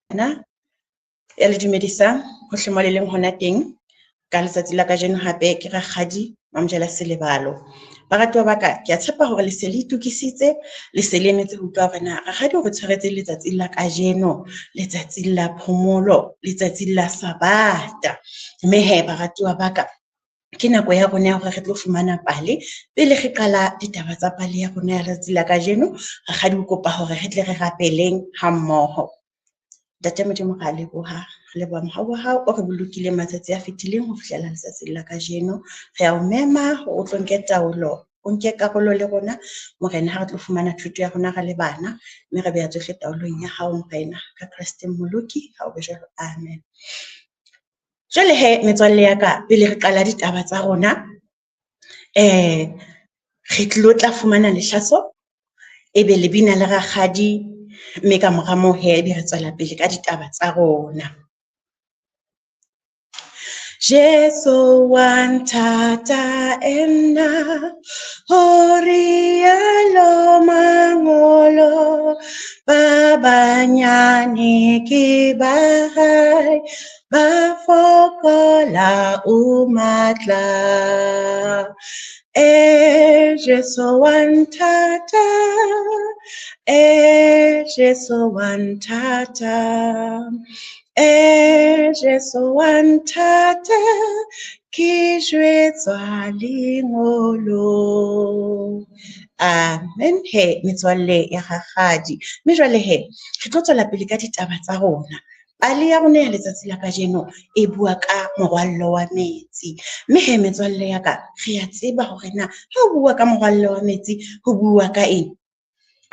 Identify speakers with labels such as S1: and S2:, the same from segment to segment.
S1: Bana ya le dumedisang hohle mo le leng hona teng ka letsatsi la kajeno hape ke rakgadi Mamojela Selebalo. Baratuwa ba ka, ke a tshepa hore le se le itokisitse, le se le emetse ho utlwa hore na rakgadi o re tshwaretse letsatsing la kajeno, letsatsing la phomolo, letsatsing la Sabata. Mme hee baratuwa ba ka, ke nako ya rona ya hore re tlo fumana pale. Pele re qala ditaba tsa pale ya rona ya letsatsi la kajeno, rakgadi o kopa hore re tle re rapeleng ha mmoho. Ntate Modimo, re a leboha, re leboha mohau wa hao o re bolokileng matsatsi a fetileng ho fihlela letsatsing la kajeno. Re a o mema hore o tlo nke taolo, o nke karolo le rona, Morena, ha re tlo fumana thuto ya rona re le bana, mme re beha tsohle taolong ya hao, Morena, ka Kreste Mmoloki, ha o be jwalo, amen. Jwale he, metswalle ya ka, pele re qala ditaba tsa rona, re tlilo tla fumana lehlaso, ebe le bina le rakgadi, mme ka mora moo he, ebe re tswela pele ka ditaba tsa rona. Jesu wa nthata enna, ho rialo mangolo, ba banyane ke ba hae, ba fokola o matla. E Jesu wa nthata, e Jesu wa nthata, e Jesu wa nthata, ke jwetswa lengolo. Amen he, metswalle ya rakgadi. Mme jwale he, re tlo tswela pele ka ditaba tsa rona. Pale ya rona ya letsatsi la kajeno e bua ka morwallo wa metsi. Mme he, metswalle ya ka, re a tseba hore na ha o bua ka morwallo wa metsi, ho bua ka eng?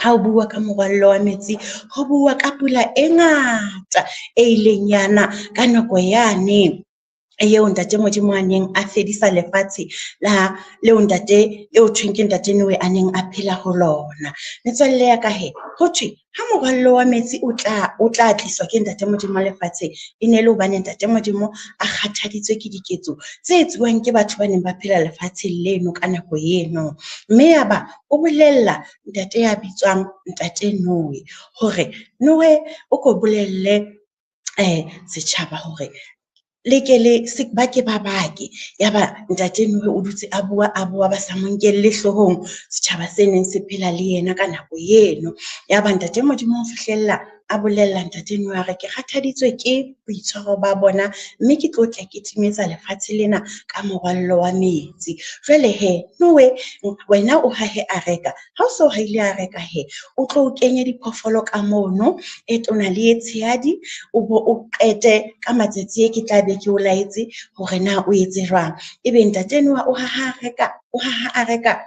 S1: Ha o bua ka morwallo wa metsi, ho bua ka pula e ngata e ileng yana ka nako yane eo ntate Modimo a neng a fedisa lefatshe la leo ntate eo thweng ke ntate Noe a neng a phela ho lona. Metswalle ya ka he, ho thwe ha morwallo wa metsi o tla tliswa ke ntate Modimo lefatsheng, e ne le hobane ntate Modimo a kgathaditswe ke diketso tse etsuwang ke batho ba neng ba phela lefatsheng leno ka nako eno. Mme yaba o bolella ntate ya bitswang ntate Noe hore Noe o ko bolelle setjhaba hore le ke le ba ke ba bake. Yaba ntate Noe o dutse a bua, a bua, ba sa mo nkelle hloohong setjhaba se neng se phela le yena ka nako eno. Yaba ntate Modimo o fihlella a bolella ntate Noe a re, ke kgathaditswe ke boitshwaro ba bona, mme ke tlo tla ke timetsa lefatshe lena ka morwallo wa metsi. Jwale he, Noe, wena o hahe areka. Ha o so haile areka he, o tlo kenye diphoofolo ka mono, e tona le e tshehadi, o bo o qete ka matsatsi e ke tla be ke o laetse hore na o etse jwang. Ebe ntate Noe o haha areka, o haha areka.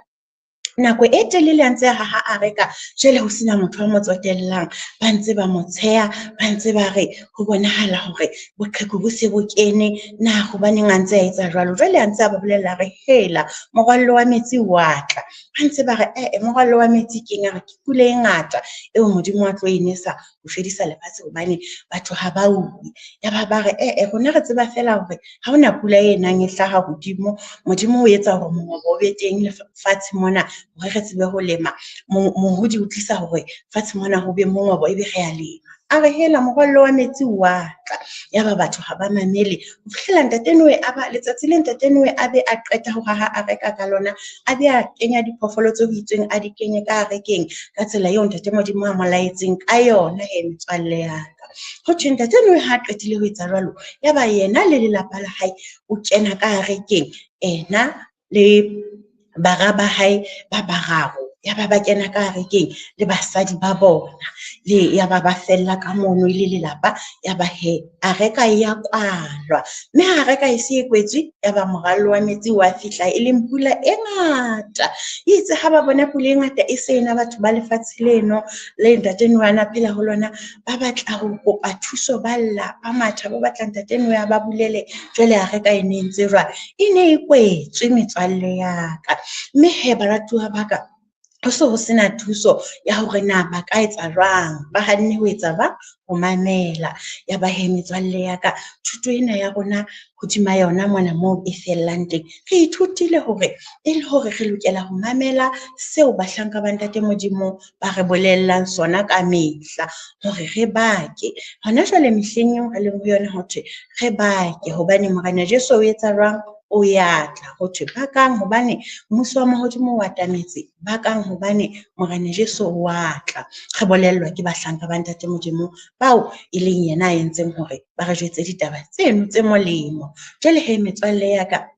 S1: Nako e telele a ntse a haha areka, jwale ho sena motho a mo tsotellang, ba ntse ba mo tsheha, ba ntse ba re ho bonahala hore boqheku bo se bo kene, na hobaneng a ntse a etsa jwalo. Jwale a ntse a ba bolella re, hela, morwallo wa metsi wa tla. Ba ntse ba re, morwallo wa metsi ke eng? A re ke pula e ngata eo Modimo a tlo e nesa ho fedisa lefatshe hobane batho ha ba utlwe. Yaba ba re, rona re tseba feela hore ha hona pula e nang e hlaha hodimo, Modimo o etsa hore mongobo o be teng lefatshe mona hore re tsebe ho lema. Mohodi o tlisa hore fatshe mona ho be mongobo, ebe re a lema. A re hela, morwallo wa metsi wa tla. Yaba batho ha ba mamele. Ho fihlela ntate Noe a ba, letsatsi le ntate Noe a be a qeta ho haha areka ka lona, a be a kenya diphoofolo tse ho itsweng, a di kenye ka arekeng ka tsela eo ntate Modimo a mo laetseng ka yona he, metswalle ya ka. Ho thwe ntate Noe ha a qetile ho etsa jwalo, yaba yena le lelapa la hae o kena ka arekeng, ena le bara ba hae ba bararo. Yaba ba kena ka arekeng le basadi ba bona, le yaba ba fella ka mono e le lelapa. Yaba he areka e ya kwalwa, mme ha areka e se e kwetswe, yaba morallo wa metsi wa fihla, e leng pula e ngata. Itse ha ba bona pula e ngata e se ena, batho ba lefatshe leno le ntate Noe a na phela ho lona, ba batla ho kopa thuso, ba lla, ba matha, ba batla ntate Noe a ba bulele. Jwale areka e ne ntse jwang? E ne e kwetswe, metswalle ya ka. Mme he, baratuwa ba ka, Ho se ho sena thuso ya hore na ba ka etsa jwang, ba hanne ho etsa ba ho mamela. Ya ba he metswalle ya ka, thuto ena ya rona hodima yona mona moo e fellang teng. Re ithutile hore e le hore re lokela ho mamela seo bahlanka ba Ntate Modimo ba re bolellang sona ka mehla hore re bake. Hona jwale mehleng eo re leng ho yona ho thwe re bake hobane Morena Jesu o etsa jwang? O ya tla. Ho thwe bakang hobane mmuso wa mahodimo o atametse, bakang hobane Morena Jesu o wa tla. Re bolellwa ke bahlanka ba Ntate Modimo bao e leng yena a entseng hore ba re jwetse ditaba tseno tse molemo. Jwale he metswalle ya ka,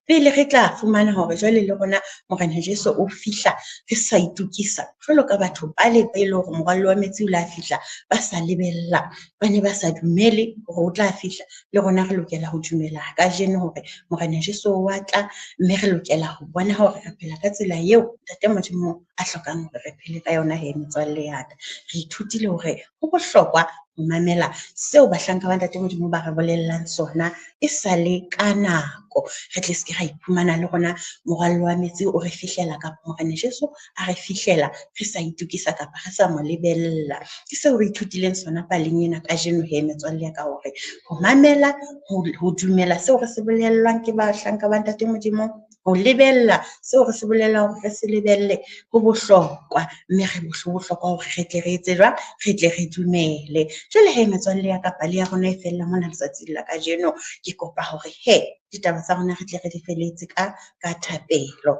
S1: pele re tla fumana hore jwale le rona Morena Jesu o fihla re sa itokisa jwalo ka batho ba le ba e leng hore morwallo wa metsi o la fihla ba sa lebella, ba ne ba sa dumele hore o tla fihla. Le rona re lokela ho dumela kajeno hore Morena Jesu wa tla, mme re lokela ho bona hore re phela ka tsela eo Ntate Modimo a hlokang hore re phele ka yona. He metswalle ya ka, re ithutile hore ho bohlokwa ho mamela seo bahlanka ba Ntate Modimo ba re bolellang sona e sale ka nako. Re tle se ke ra iphumana le rona morwallo wa metsi o re fihlela kapa Morena Jesu a re fihlela re sa itokisa kapa re sa mo lebella. Ke seo re ithutileng sona paleng ena kajeno he metswalle ya ka, hore ho mamela, ho dumela seo re se bolellwang ke bahlanka ba Ntate Modimo, ho lebella seo re se bolellang hore re se lebelle ho bohlokwa, mme re bohlokwa hore re tle re etse jwang, re tle re dumele. Jwale he metswalle ya ka, pale ya rona e fella mona letsatsing la kajeno. Ke kopa hore he ditaba tsa rona re tle re di feletse ka thapelo.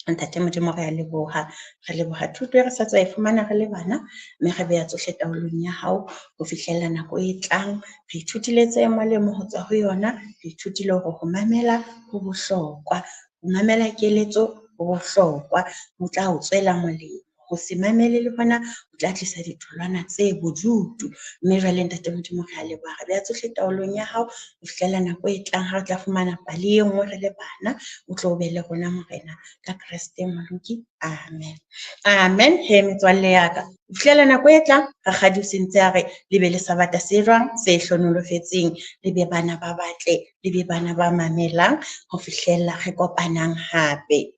S1: Ntate Modimo, re a leboha, re leboha thuto e re sa tswa e fumana re le bana, mme re beha tsohle taolong ya hao ho fihlella nako e tlang. Re ithutile tse molemo ho tswa ho yona, re ithutile hore ho mamela ho bohlokwa, ho mamela keletso ho bohlokwa, ho tla o tswela molemo. Ho se mamele le hona ho tla tlisa ditholwana tse bodutu. Mme jwale Ntate Modimo, re a leboha, re beha tsohle taolong ya hao ho fihlela nako e tlang ha re tla fumana pale e nngwe re le bana. O tlo be le rona Morena, ka Kreste Moloki. Amen. Amen. He metswalle ya ka, ho fihlela nako e tlang, Rakgadi o sentse a re le be le sabata se jwang se hlonolofetseng, le be bana ba batle, le be bana ba mamelang ho fihlella re kopanang hape.